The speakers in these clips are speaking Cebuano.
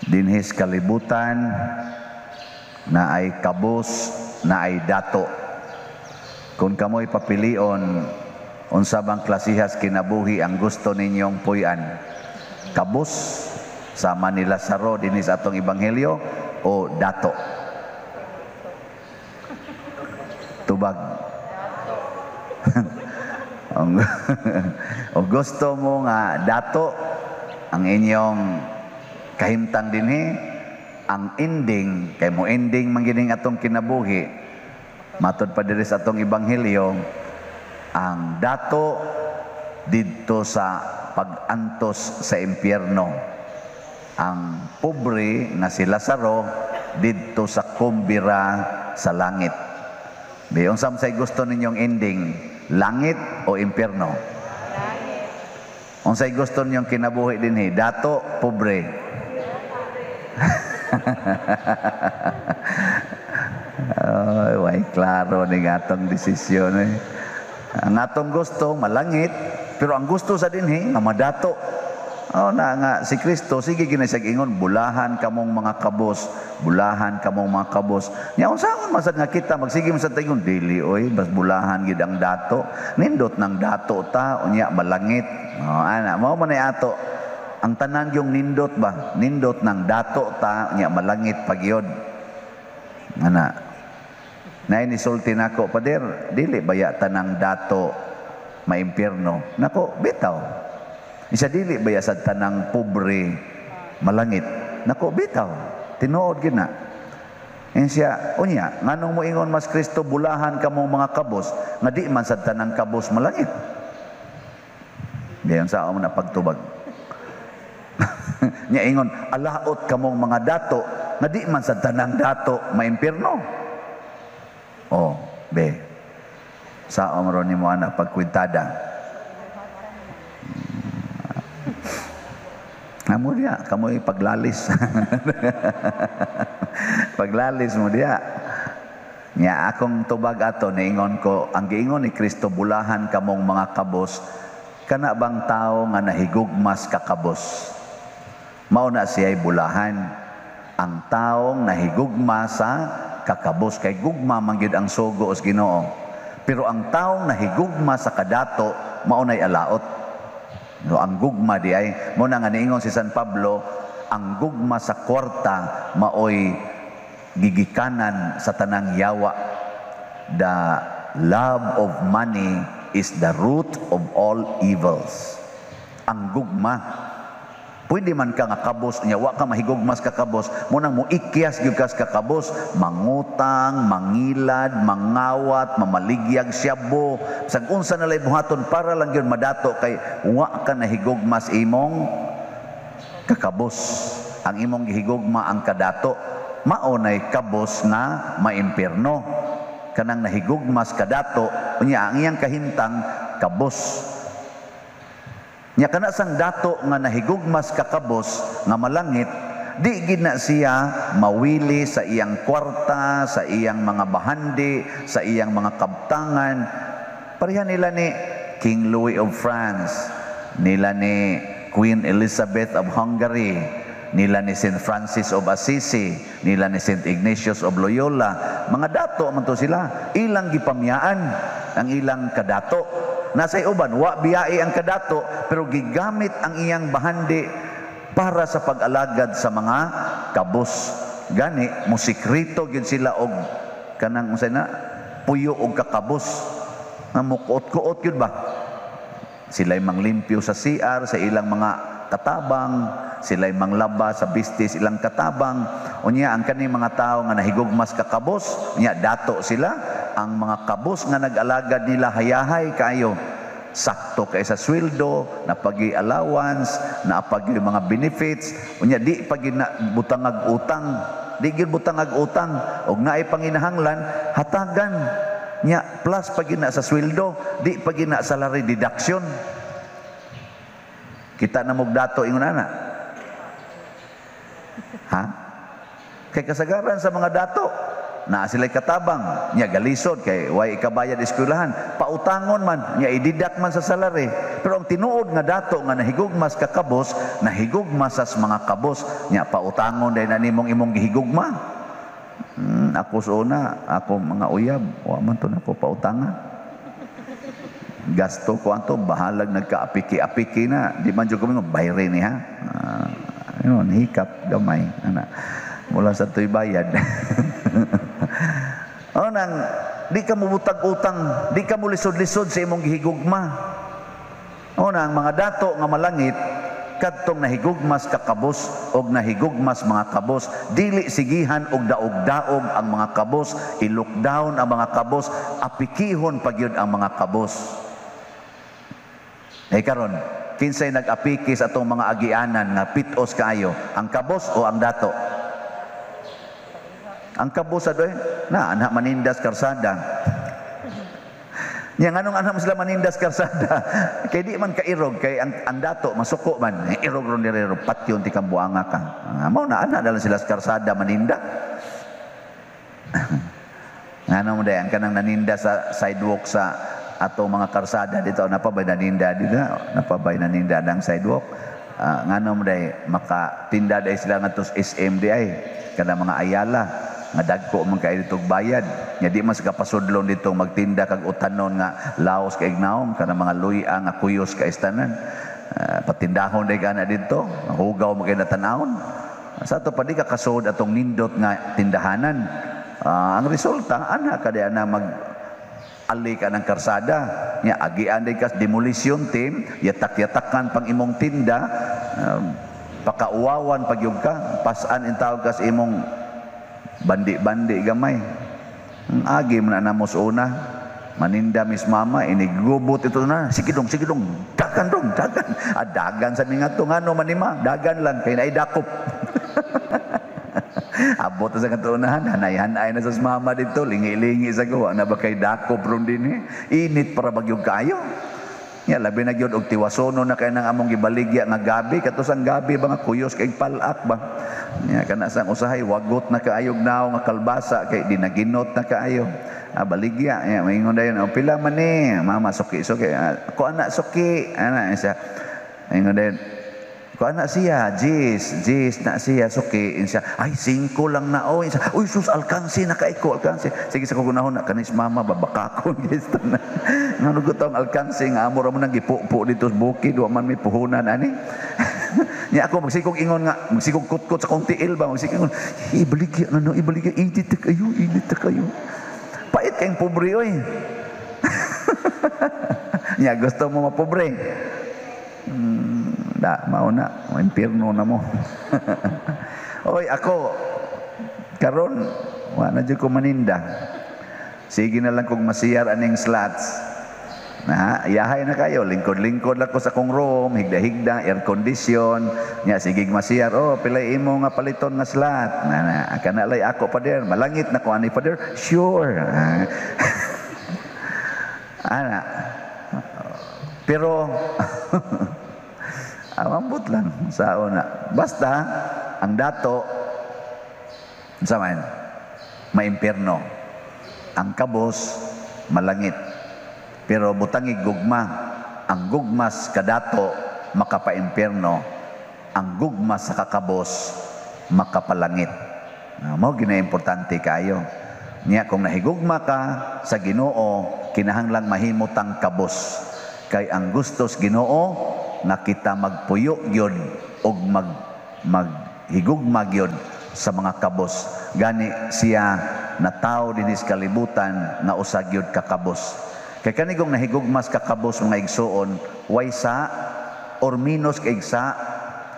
Dinhi sa kalibutan naay kabos, naay dato. Kung kamoy papilion, unsa bang klasihas kinabuhi ang gusto ninyong puy-an? Kabos sama ni Lazaro dinhi sa atong ebanghelyo o dato? Tubag. O gusto mo nga dato ang inyong kahimtang dinhi, ang ending kay mo ending man gining atong kinabuhi. Matod pa diri sa atong ebanghelyo, ang dato didto sa pag-antos sa impyerno. Ang pobre nga si Lazaro didto sa kumbira sa langit. Di unsa man say gusto ninyong ending, langit o impyerno? Langit. Unsay gusto ninyong kinabuhi dinhi, dato, pobre? Ay, way klaro ni atong desisyon eh. Ang atong gusto malangit, pero ang gusto sa dinhi nga madato. Oh, na nga si Kristo sige gina siya ingon, "Bulahan kamong mga kabos, bulahan kamong mga kabos." Nya unsaon man sad nga kita magsige man sad ingon, "Dili oy, bas bulahan gid ang dato. Nindot ng dato ta, unya malangit." Oh, ana mao man ay ato. Ang tanan yung nindot ba? Nindot ng dato ta, unya malangit pagyod. Ana. Nay nisulti nako, "Pader, dili baya tanang dato maimpierno?" Nako, bitaw. Isa, "Dili baya sa tanang pobre malangit?" Nako, bitaw. Tinuod gid na. Ingon siya, "Unya, nganong mo ingon mas Kristo bulahan kamong mga kabos, nga di man sa tanang kabos malangit?" Diyan sa amo na pagtubag. Nya ingon, "Alaot kamong mga dato, nga di man sa tanang dato maimpierno." Oh, be. Sa amo ron nimo ana pagkwintada. Amo diya, kamoy paglalis. Paglalis mo diya. Nya akong tubag ato, niingon ko, ang giingon ni Kristo, "Bulahan kamong mga kabos," kana bang tao nga nahigugmas kakabos? Mao na siya'y bulahan. Ang taong nahigugma sa kakabos, kay gugma man gyud ang sugo sa Ginoo. Pero ang taong nahigugma sa kadato, mao na'y alaot. No, ang gugma di ay, mo na nga niingon si San Pablo, ang gugma sa kwarta maoy gigikanan sa tanang yawa. The love of money is the root of all evils. Ang gugma. Pwede man ka nga kabos niya, wa ka mahigugmas ka kabos, mo nang moikyas gyud kas kakabos, mangutang, mangilad, mangawat, mamaligyag syabo, sag unsa na lay buhaton para lang gyud madato kay wa ka nahigugmas imong kakabos. Ang imong gihigugma ang kadato, mao nay kabos nga maimpierno. Kanang nahigugmas kadato, unya ang iyang kahimtang kabos. Nya kana sang dato nga nahigugmas kakabos nga malangit, di gid na siya mawili sa iyang kwarta, sa iyang mga bahandi, sa iyang mga kabtangan. Pareha nila ni King Louis of France, nila ni Queen Elizabeth of Hungary, nila ni St. Francis of Assisi, nila ni St. Ignatius of Loyola. Mga dato man to sila, ilang gipamyaan ang ilang kadato. Nasa uban, wa biyai ang kadato, pero gigamit ang iyang bahandi para sa pag-alagad sa mga kabos. Gani, musikrito gyud sila og kanang unsay na puyo og kakabos. Nga mukuot-kuot gyud ba? Sila'y manglimpyo sa CR, sa ilang mga katabang, sila'y manglaba sa bistis ilang katabang. Unya ang kani mga tao nga nahigugmas kakabos, unya dato sila, ang mga kabos nga nag-alagad nila hayahay kayo. Sakto kay sa sweldo, napagi allowance, napagi mga benefits, unya di pagi na butangag utang, di gyud butangag utang, og naay panginahanglan hatagan. Nya plus pagi na sa sweldo, di pagi na salary deduction. Kita na mog dato ingon ana. Ha? Kay kasagaran sa mga dato, naa sila'y katabang, nya galisod kay way ikabayad eskwelahan, pautangon man, nya ididak man sa salary. Pero ang tinuod nga dato nga nahigugmas kakabos, nahigugma sa mga kabos nya, pautangon day na nimong imong gihigugma. Ako sa una, ako mga uyab, wa man to nako pautanga. Gasto ko ato, bahalag nagkaapiki-apiki na. Di man jud ko mingon, bayre ni ha. Yun, hikap gamay. Ana. Mula sa to'y bayad. O nang, di ka mubutag utang, di ka mo lisod-lisod sa imong gihigugma. O nang mga dato nga malangit, kadtong nahigugmas kakabos og nahigugmas mga kabos, dili sigihan og daog-daog ang mga kabos, i-lockdown ang mga kabos, apikihon pagyud ang mga kabos. Eh karon, kinsay nag-apiki sa atong mga agianan nga pitos kaayo, ang kabos o ang dato? Ang kabos adoy, na anak manindas karsada. Nya nganong anak mo sila manindas karsada? Kay di man kairog kay ang dato masuko man, eh, irog ron dire patyon ti kambuanga ka. Ah, mao na ana dalan sila sa karsada maninda. Ngano mo day ang kanang naninda sa sidewalk sa atong mga karsada dito, napabay naninda dito, napabay naninda ng sidewalk. Ngano mo day makatinda day sila ngadto sa SM di ay kana mga Ayala nga dagko man kay ditog bayad nya di man sa kapasudlon dito magtinda kag utanon nga laos kay naom kana mga luya nga kuyos kay tanan. Patindahon day kana didto, hugaw man kay na tan-awon sa ato pa, di ka kasud atong nindot nga tindahanan. Ang resulta ana ka na mag ali ka ng karsada nya agian day kas demolition team, yatak-yatakan pang imong tinda, pakauwawan pagyug ka, pasan in tawag kas imong bandi-bandi gamay. Ang agi man na namo sa una maninda mis mama, inigubot ito na, sige dong, sige dong, dagan dong, dagan, ah, dagan sa mga to, ngano manima, dagan lang kay naay dakop. Abot sa katunahan, hanay-hanay na sa mama dito, lingi-lingi sa gawa na ba kay dakop ron din eh. Init para bagyog kaayo. Ya, labi na gyud og tiwasono na kay nang among gibaligya nga gabi, kato sang gabi ba nga kuyos kay palak ba. Ya, kana sang usahay wagot na kaayog naw nga kalbasa kay dinaginot na kaayo. Ah, baligya, ya, maingon dayon, oh, pila man ni, mama, suki suki. Ah, ko anak suki, ana siya. Ingon dayon, ko anak siya, jis, jis na siya, suki. Insa, ay, 5 lang na, oh. Insa, uy, sus, alkansi na kaiko, alkansi. Sige sa kugunahon na, kanis mama, babakakon, guys. Na, nanugot ang alkansi, nga amo ra mo nang gipupo dito sa bukid, wa man may puhunan, ani. Nya ako, magsikog ingon nga, magsikog kutkot sa kong tiil ba, magsikog ingon, ibaligya na no, ibaligya, init na kayo, init na kayo. Pait kayong pobre, oy. Nya, gusto mo mapobre. Da, mao na, impierno na mo. Oy, ako, karon wa na jud ko maninda. Sige na lang kung masiyar aning slots. Na, yahay na kayo, lingkod-lingkod lang ko sa kong room, higda-higda, air condition. Nya sige masiyar, oh, pilay imo nga paliton nga slot. Na, na, kana lay ako pa der, malangit na ko ani pa der. Sure. Ana. Pero ambot lang sa una. Basta ang dato sa man maimpierno. Ang kabos malangit. Pero butangi gugma, ang gugmas kadato makapaimpierno, ang gugma sa kakabos makapalangit. Mao gina importante kayo. Niya kung nahigugma ka sa Ginoo, kinahanglang mahimo tang kabos. Kay ang gustos Ginoo nga kita magpuyo gyud og maghigugma gyud sa mga kabos. Gani siya natawo dinhi sa kalibutan nga usa gyud ka kabos. Kay kanigong nahigugmas ka kabos mga igsuon, way sa or minus kay sa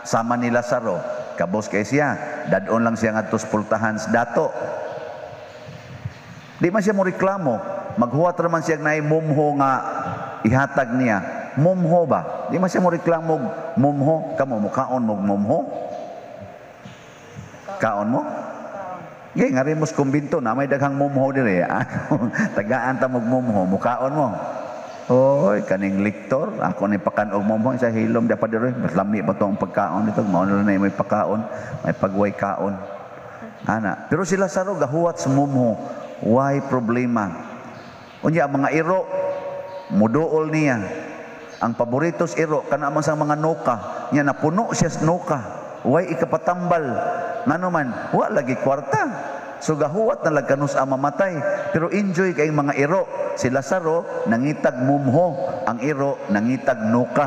sama ni Lazaro. Kabos kay siya, dadon lang siya ngadto sa pultahan sa dato. Di man siya mo reklamo, maghuwat ra man siya naay mumho nga ihatag niya. Mumho ba? Di man siya mo reklamo mumho, kamo mukaon mo mumho? Kaon mo? Gay nga rin kumbinto na may daghang mumho dire. Tagaan ta mog mumho, mukaon mo. Oy, kaning liktor, ako ni pakan og mumho sa hilom di pa dire. Mas lami pa to ang pagkaon dito, mao na may pagkaon, may pagway kaon. Ana, pero sila Lazaro gahuwat sa mumho, why problema? Unya ang mga iro muduol niya. Ang paborito sa iro kana man sa mga nuka. Nya napuno siya sa nuka. Way ikapatambal. Ngano man, wa lagi kwarta. So gahuwat na lang kanus ang mamatay. Pero enjoy kay mga iro. Si Lazaro nangitag mumho, ang iro nangitag nuka.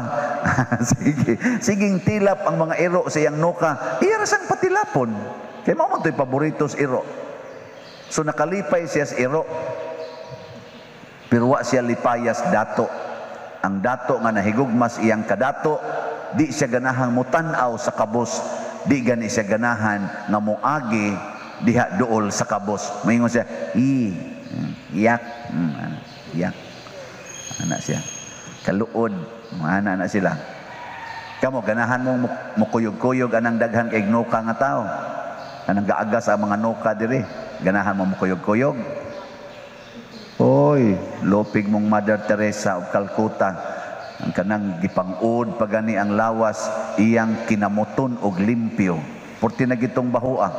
Sige, siging tilap ang mga iro sa iyang nuka. Iya ra sang patilapon. Kay mao man to'y paborito sa iro. So nakalipay siya sa iro. Pero wa siya lipayas dato. Ang dato nga nahigugmas iyang kadato, di siya ganahang mutan-aw sa kabos, di gani siya ganahan nga moagi diha duol sa kabos. Maingon siya, i iyak, ana, iyak. Ana siya. Kaluod, ana na sila. Kamo ganahan mong mukuyog-kuyog anang daghan kay nuka nga tao. Anang gaagas ang mga nuka diri. Ganahan mo mukuyog-kuyog. Oy, lupig mong Mother Teresa of Calcutta. Ang kanang gipang-ud pagani ang lawas, iyang kinamuton og limpyo. Porti na gitong bahua,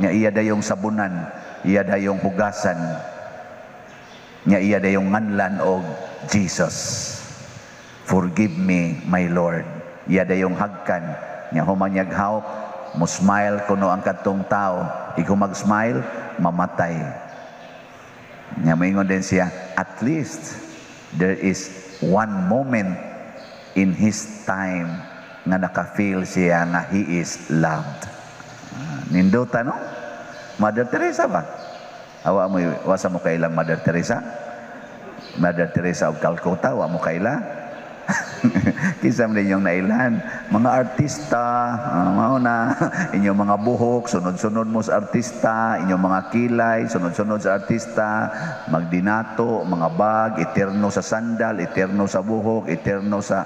nya iya dayong sabunan, iya dayong hugasan, nya iya dayong nganlan og "Jesus. Forgive me, my Lord." Iya dayong hagkan, nya human niyag hawk, mo smile kuno ang kadtong tao. Ikaw mag-smile, mamatay. Nya moingon din siya, at least there is one moment in his time nga naka-feel siya nga he is loved. Ah, nindota, no? Mother Teresa ba? Awa mo, wasa mo kailang Mother Teresa? Mother Teresa of Calcutta, wa mo kaila? Kinsa man inyong nailhan? Mga artista, mao na, inyong mga buhok, sunod-sunod mo sa artista, inyong mga kilay, sunod-sunod sa artista, magdinato, mga bag, eterno sa sandal, eterno sa buhok, eterno sa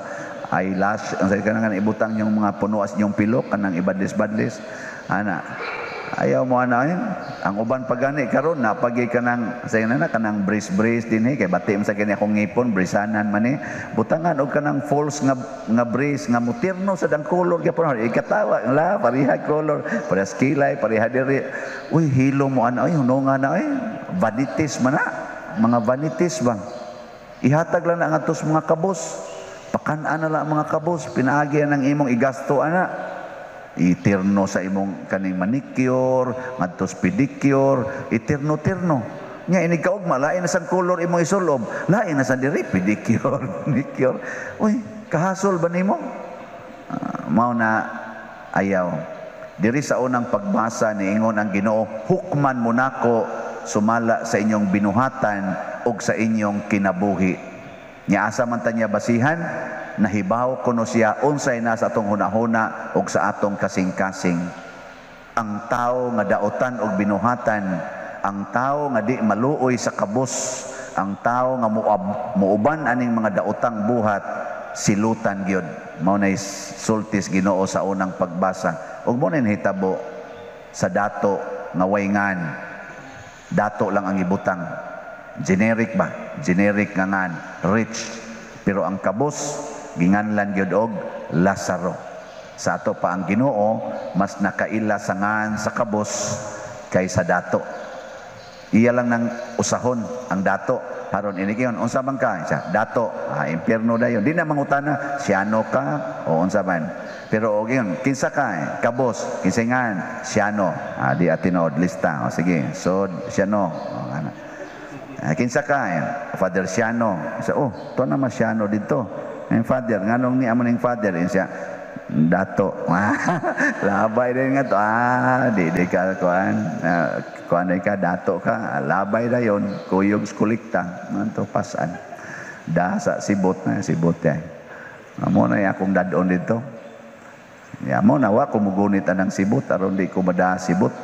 eyelash, ang sa kanang ibutang yung mga punuas inyong pilok, kanang ibadlis-badlis, ana. Ayaw mo ana eh. Ang uban pa gani karon napagi kanang sa na kanang brace-brace din eh, kay bati man sa kini akong ngipon braceanan man eh. Butangan og kanang false nga nga brace nga mutirno sa dang color gyapon, ikatawa la pareha color, parehas kilay, pareha diri. Uy, hilo mo ana ay, hunonga na ay. Vanities man na. Mga vanities ba? Ihatag lang na ngadto sa mga kabos. Pakan-an na lang ang mga kabos, pinaagi ang imong igasto ana. Iterno sa imong kaning manicure, ngadto sa pedicure, iterno-terno. Nya inig kaugma, lain na sang color imong isulob, lain na sa diri pedicure, manicure. Uy, kahasol ba nimo? Mao na ayaw. Diri sa unang pagbasa niingon ang Ginoo, "Hukman mo nako sumala sa inyong binuhatan ug sa inyong kinabuhi." Nya asa man ta niya basihan? Nahibaw kuno siya unsay na sa atong hunahuna ug sa atong kasing-kasing. Ang tao nga daotan og binuhatan, ang tao nga di maluoy sa kabos, ang tao nga muuban aning mga daotang buhat, silutan gyud. Mao nay sultis Ginoo sa unang pagbasa. Ug mo na nahitabo sa dato nga way ngan. Dato lang ang ibutang. Generic ba? Generic nga ngan, rich. Pero ang kabos ginganlan gyud og Lazaro. Sa ato pa ang Ginoo mas nakaila sa ngan sa kabos kaysa dato. Iya lang nang usahon ang dato. Haron ini kiyon, unsa man ka? Siya, dato. Ah, impyerno dayon. Di na mangutana, siyano ka o unsa man. Pero og yun, kinsa ka? Eh? Kabos, kinsa ngan? Siyano. Ah, di atinood lista. O sige, so siyano. O, ana. Ah, kinsa ka? Eh? Father Siano. Sa oh, to naman Siano dito. Ang father, nganong ni amo ning father? Eh, siya, dato. Labay din nga to. Ah, di di ka kuan. Ah, kuan ka, dato ka. Labay dayon, kuyog sa kolekta. Manto pasan. Da sa sibot na, sibot ya. Amo na akong dadon dito. Ya mo na wa ko mugunit anang sibot aron di ko mada sibot.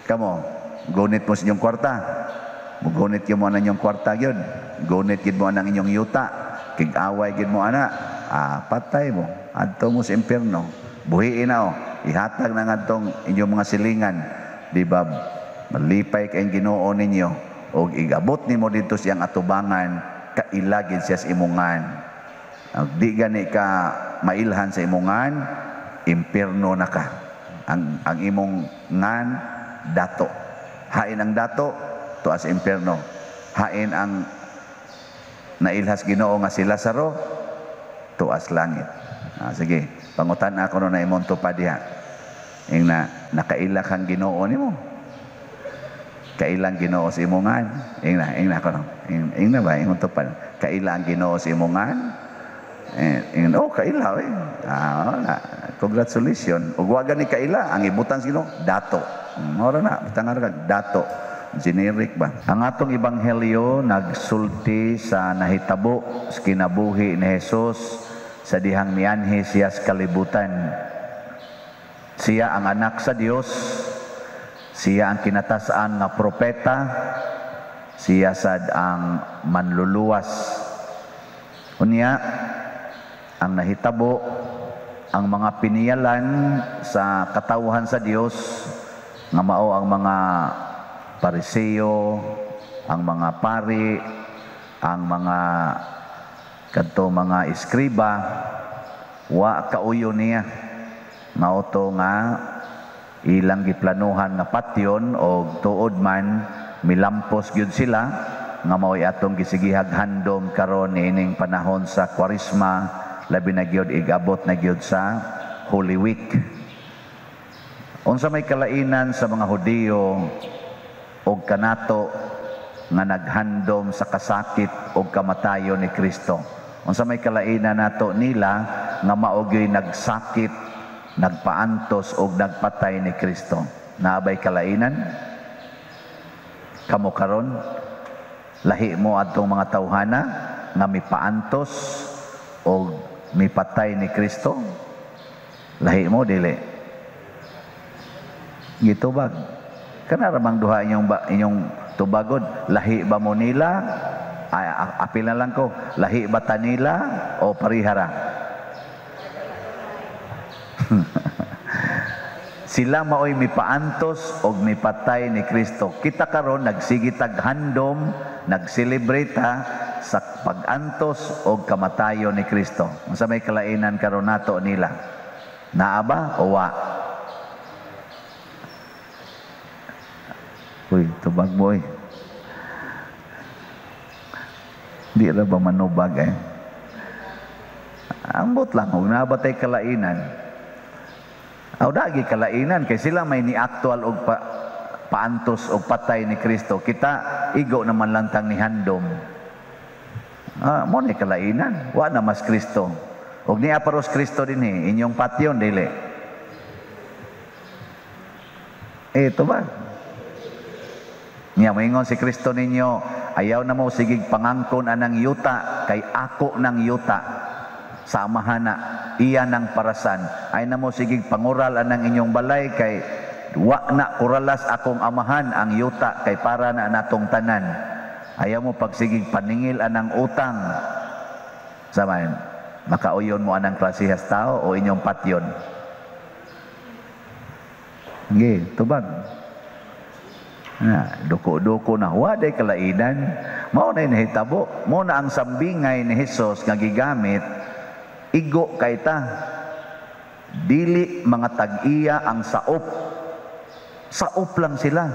Kamo, gunit mo sa inyong kwarta. Mugunit gyud mo ana inyong kwarta gyud. Gunit gyud mo anang inyong yuta. Kig-away gyud mo ana. Ah, patay mo. Adto mo sa impierno. Buhiin na oh. Ihatag na ngadtong inyong mga silingan. Di ba? Malipay kay Ginoo ninyo og igabot nimo didto siyang atubangan, kailagid siya sa imongan. Ug di gani ka mailhan sa imongan, impierno na ka. Ang imong ngan dato. Hain ang dato, tuas impierno. Hain ang Nailhas Ginoo nga si Lazaro tuas langit. Sige, pangutan ako no na imong tupad diha. Ing na nakaila kang Ginoo nimo. Kailang Ginoo sa imongan. Ing na ko no. Ing na ba imong tupad? Kaila ang Ginoo sa imongan? Ing oh kaila eh. Wala. Congratulations. Ug wa gani kaila ang ibutan sa Ginoo dato. Mora na butang ka dato. Generic ba? Ang atong ebanghelyo nagsulti sa nahitabo sa kinabuhi ni Jesus sa dihang mianhi siya sa kalibutan. Siya ang anak sa Dios. Siya ang kinatas-an nga propeta. Siya sad ang manluluwas. Unya, ang nahitabo, ang mga piniyalan sa katawhan sa Dios nga mao ang mga Pariseo, ang mga pari, ang mga kadto mga eskriba, wa kauyo niya. Mao to nga ilang giplanuhan nga patyon og tuod man milampos gyud sila nga mao'y atong gisigihag handom karon niining panahon sa Kwaresma, labi na gyud igabot na gyud sa Holy Week. Unsa may kalainan sa mga Hudiyo og kanato nga naghandom sa kasakit og kamatayon ni Kristo? Unsa may kalainan nato nila nga mao gyud nagsakit, nagpaantos og nagpatay ni Kristo? Naabay kalainan? Kamo karon lahi mo adtong mga tawhana nga mipaantos og mipatay ni Kristo? Lahi mo dili? Gitubag. Kana ra bang duha inyong tubagod? Lahi ba mo nila? Ay, apil na lang ko. Lahi ba ta nila o parihara? Sila maoy mipaantos og mipatay ni Kristo. Kita karon nagsigitag handom, nag-celebrate sa pag-antos og kamatayon ni Kristo. Unsa may kalainan karon nato nila? Naa ba o wa? Uy, tubag mo eh. Di ra ba manubag eh? Ambot lang, huwag na ba tayo kalainan? Aw, dagi kalainan, kay sila may ni-actual og paantos og patay ni Kristo. Kita, igo naman lang tang ni handom. Mo ni kalainan, wa na mas Kristo. Og niya paros Kristo din eh, inyong patyon, dili. Eh, tubag. Niya, maingon si Kristo ninyo, ayaw na mo sigig pangangkon anang yuta, kay ako ng yuta. Sa amahana, iya ng parasan. Ay na mo sigig pangural anang inyong balay, kay wa na kuralas akong amahan ang yuta, kay para na natong tanan. Ayaw mo pagsigig paningil anang utang. Samahin, makauyon mo anang klasihas tao o inyong patyon. Sige, tubag. Na, duko-duko na, waday kalainan. Mao na nahitabo. Mao na ang sambingay ni Hesus nga gigamit, igo kay ta. Dili mga tag-iya ang saop. Saop lang sila.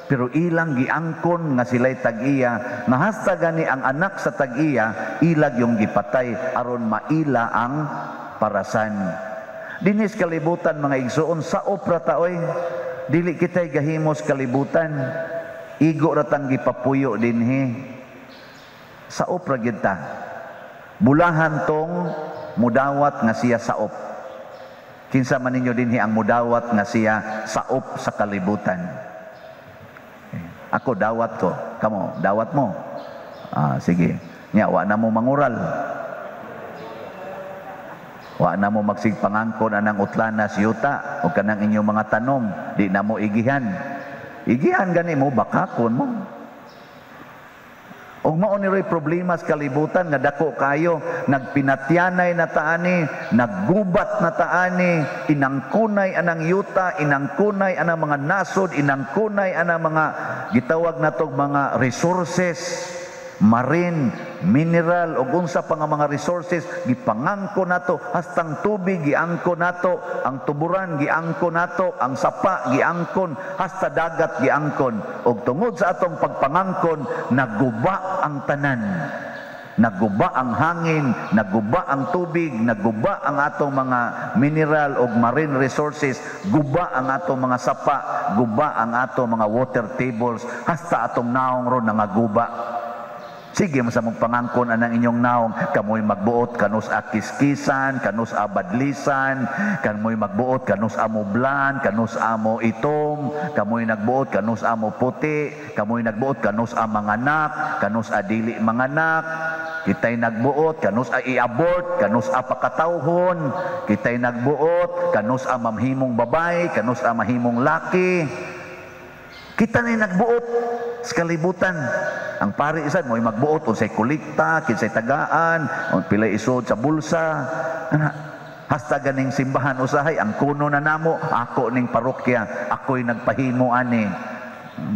Pero ilang giangkon nga sila'y tag-iya, nga hasta gani ang anak sa tag-iya, ilag yung gipatay aron maila ang parasan. Dinis kalibutan mga igsoon, saop ra ta oy. Dili kita'y gahimos kalibutan. Igo ra tang gipapuyo dinhi. Saop ra gyud ta. Bulahan tong mudawat nga siya saop. Kinsa man ninyo dinhi ang mudawat nga siya saop sa kalibutan? Ako dawat ko. Kamo, dawat mo. Sige. Nya wa na mo mangural. Wa na mo magsigpangangkon anang utlanas yuta o kanang inyong mga tanom, di na mo igihan. Igihan gani mo, bakakon mo. Og mao ni roy problema sa kalibutan nga dako kayo, nagpinatyanay na taani, naggubat na taani, inangkunay anang yuta, inangkunay anang mga nasod, inangkunay anang mga gitawag natog mga resources, marine, mineral, ug unsa pa nga mga resources, gipangangko nato, hastang tubig giangko nato, ang tuburan giangko nato, ang sapa giangkon, hasta dagat giangkon. Ug tungod sa atong pagpangangkon, naguba ang tanan. Naguba ang hangin, naguba ang tubig, naguba ang atong mga mineral o marine resources, guba ang atong mga sapa, guba ang atong mga water tables, hasta atong naong ron nangaguba. Sige mo sa mong pangangkon anang inyong naong, kamoy magbuot kanus a kiskisan, kanus a badlisan, kamoy magbuot kanus a mublan, kanus a mo itom, kamoy nagbuot kanus a mo puti, kamoy nagbuot kanus a manganak, kanus a dili manganak. Kita'y nagbuot kanus a i-abort, kanus a pakatawhon, kita'y nagbuot kanus a mamhimong babay, kanus a mahimong laki. Kita na'y nagbuot sa kalibutan. Ang pari isan mo'y magbuot unsay kolekta, kinsay tagaan, un pilay isod sa bulsa. Ana, hasta ganing simbahan usahay ang kuno na namo, ako ning parokya, ako'y nagpahimo ani.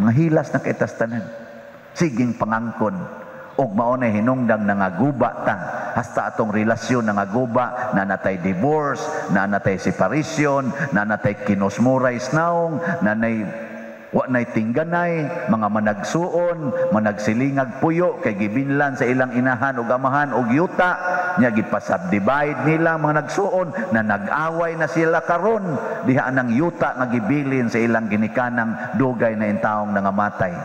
Mga hilas na kay tas tanan. Siging pangangkon. Og mao na hinungdang nangaguba ta, hasta atong relasyon nangaguba, na natay divorce, na natay separation, na natay kinosmuray naong, na nay wa nay tingganay, mga managsuon, managsilingag puyo kay gibinlan sa ilang inahan ug amahan og yuta, nya gipasubdivide nila mga nagsuon na nag-away na sila karon diha nang yuta nga gibilin sa ilang ginikanang dugay na intawong nangamatay.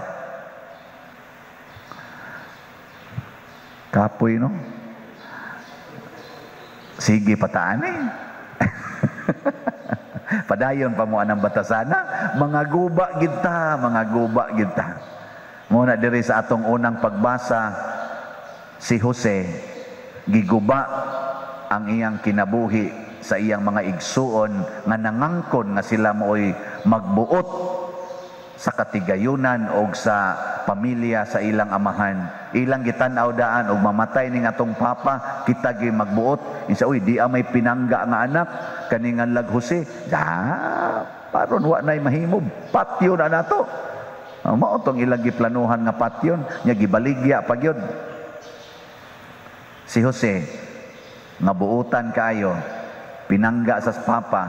Kapoy, no? Sige pataan eh. Padayon pa mo anang batasana, mga guba gid ta, mga guba gid ta. Muna diri sa atong unang pagbasa, si Jose giguba ang iyang kinabuhi sa iyang mga igsuon nga nangangkon nga sila mooy magbuot sa katigayunan og sa pamilya sa ilang amahan. Ilang gitan-aw daan og mamatay ning atong papa, kita gi magbuot. Insa, uy, di may pinangga nga anak kaningan lag Jose. Da, paron wa nay mahimo, patyo na nato. Mao tong ilang giplanuhan nga patyon, nya gibaligya pa gyud. Si Jose nga buotan kaayo, pinangga sa papa,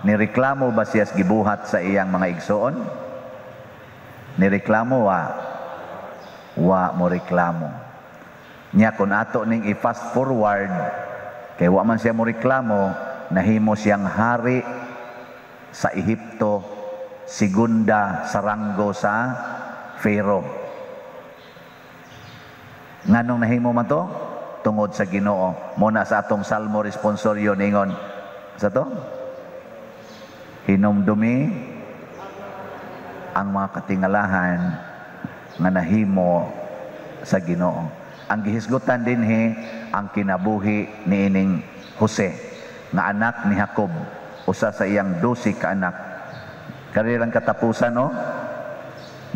nireklamo ba siya gibuhat sa iyang mga igsoon? Nireklamo wa? Wa mo reklamo. Nya kun ato ning i-fast forward, kay wa man siya mo reklamo, nahimo siyang hari sa Ehipto, segunda sa ranggo sa Pharaoh. Nganong nahimo man to? Tungod sa Ginoo. Muna sa atong Salmo responsorio ningon sa to? Hinumdumi ang mga katingalahan nga nahimo sa Ginoo. Ang gihisgutan dinhi ang kinabuhi niining Jose nga anak ni Jacob, usa sa iyang 12 ka anak. Kanilang katapusan, no?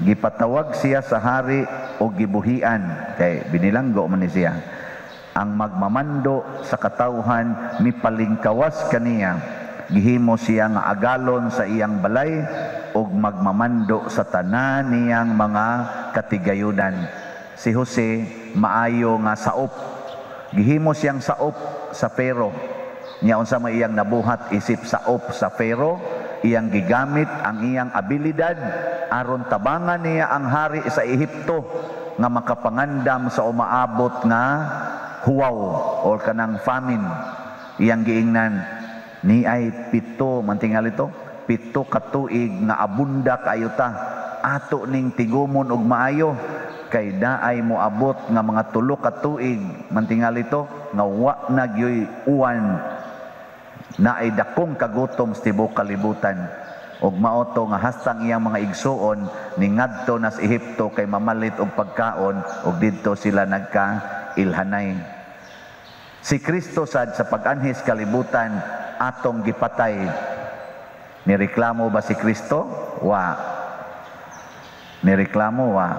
Gipatawag siya sa hari o gibuhian kay binilanggo man ni siya. Ang magmamando sa katawhan mipalingkawas kaniya. Gihimo siya nga agalon sa iyang balay og magmamando sa tanan niyang mga katigayunan. Si Jose maayo nga saop. Gihimo siyang saop sa Pharaoh. Nya unsa may iyang nabuhat isip saop sa Pharaoh, iyang gigamit ang iyang abilidad aron tabangan niya ang hari sa Ehipto nga makapangandam sa umaabot nga huwaw or kanang famine. Iyang giingnan ni ay 7 mantingal ito, 7 ka tuig nga abunda kaayo ta, ato ning tigumon og maayo kay daay moabot nga mga 3 ka tuig mantingal ito nga wa na gyoy uwan, naay dakong kagutom sa tibuok kalibutan. Og mao to nga hastang iyang mga igsuon ningadto nas Ehipto kay mamalit og pagkaon, og didto sila nagkailhanay. Si Kristo sad sa pag-anhis kalibutan atong gipatay. Nireklamo ba si Kristo? Wa. Nireklamo wa.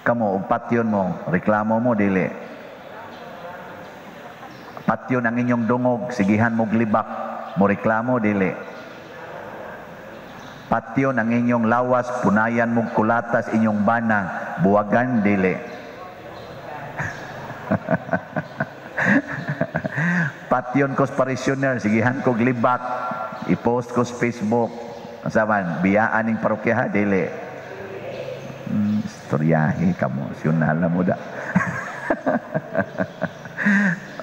Kamo og patyon mo, reklamo mo dili. Patyon ang inyong dungog, sigihan mo glibak, mo reklamo dili. Patyon ang inyong lawas, punayan mong kulatas inyong bana, buwagan dili. Patyon ko sa parishioner, sigihan ko glibak, i-post ko sa Facebook. Saban, biyaan ning parokya dili. Istoryahe kamo, siyunala mo da.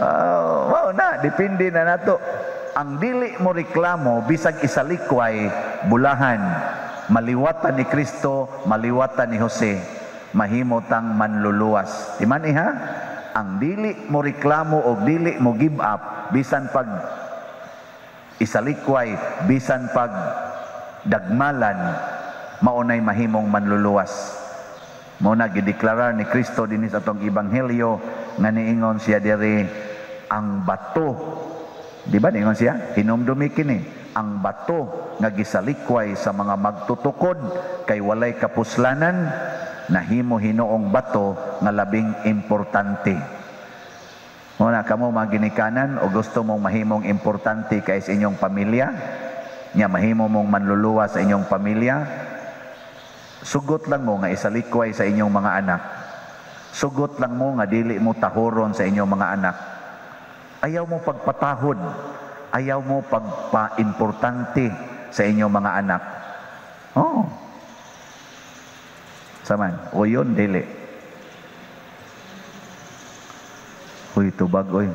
Oh, wow na, depende na nato. Ang dili mo reklamo bisag isalikway, bulahan, maliwatan ni Kristo, maliwatan ni Jose, mahimo tang manluluwas. Iman iha? Ang dili mo reklamo o dili mo give up bisan pag isalikway, bisan pag dagmalan, maunay mahimong manluluwas. Mao na gideklarar ni Kristo dinhi sa atong ebanghelyo nga niingon siya diri, ang bato. Di ba niingon siya? Hinumdumi kini, ang bato nga gisalikway sa mga magtutukod kay walay kapuslanan, nahimo hinuong bato nga labing importante. Mao na kamo mga ginikanan o gusto mong mahimong importante kay sa inyong pamilya, nya mahimo mong manluluwas sa inyong pamilya, sugot lang mo nga isalikway sa inyong mga anak. Sugot lang mo nga dili mo tahuron sa inyong mga anak. Ayaw mo pagpatahod. Ayaw mo pagpaimportante sa inyong mga anak. Oh. Saman, o yun, dili. Uy, tubag, uy.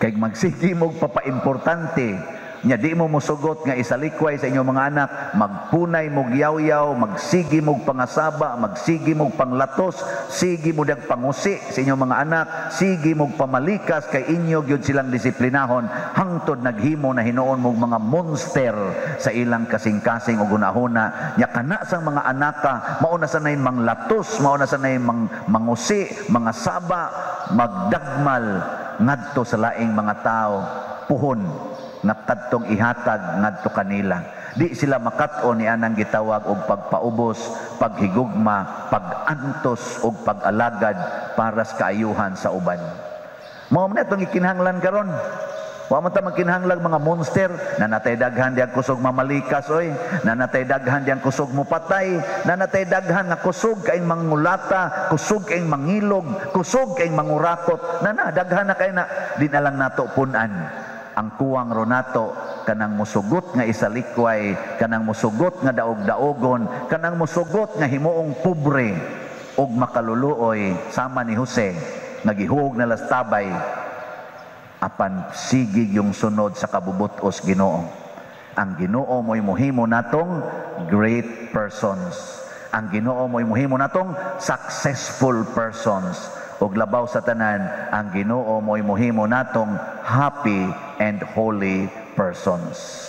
Kay magsige mo papaimportante, nya di mo musugot nga isalikway sa inyong mga anak, magpunay mog yaw-yaw, magsige mog pangasaba, magsige mog panglatos, sige mo dag pangusi sa inyong mga anak, sige mog pamalikas kay inyo gyud silang disiplinahon, hangtod naghimo na hinuon mog mga monster sa ilang kasing-kasing og hunahuna. Nya kana sang mga anaka, mao na sanay manglatos, mao na sanay mangusi, mga saba, magdagmal ngadto sa laing mga tao, puhon nga kadtong ihatag ngadto kanila. Di sila makat-on ni anang gitawag og pagpaubos, paghigugma, pag-antos og pag-alagad para sa kaayuhan sa uban. Mao man atong gikinahanglan karon. Wa man ta magkinahanglan mga monster na natay daghan diyang kusog mamalikas oy, na natay daghan diyang kusog mupatay, na natay daghan nga kusog kaing mangulata, kusog kaing mangilog, kusog kaing mangurakot, na na daghan na kay na di na lang nato pun-an. Ang kuwang ronato kanang musugot nga isalikway, kanang musugot nga daog-daogon, kanang musugot nga himuong pobre og makaluluoy sama ni Jose nga gihuog na lastabay, apan sige yung sunod sa kabubutos Ginoo. Ang Ginoo mo'y muhimo natong great persons. Ang Ginoo mo'y muhimo natong successful persons. Ug labaw sa tanan, ang Ginoo mo'y muhimo natong happy and holy persons.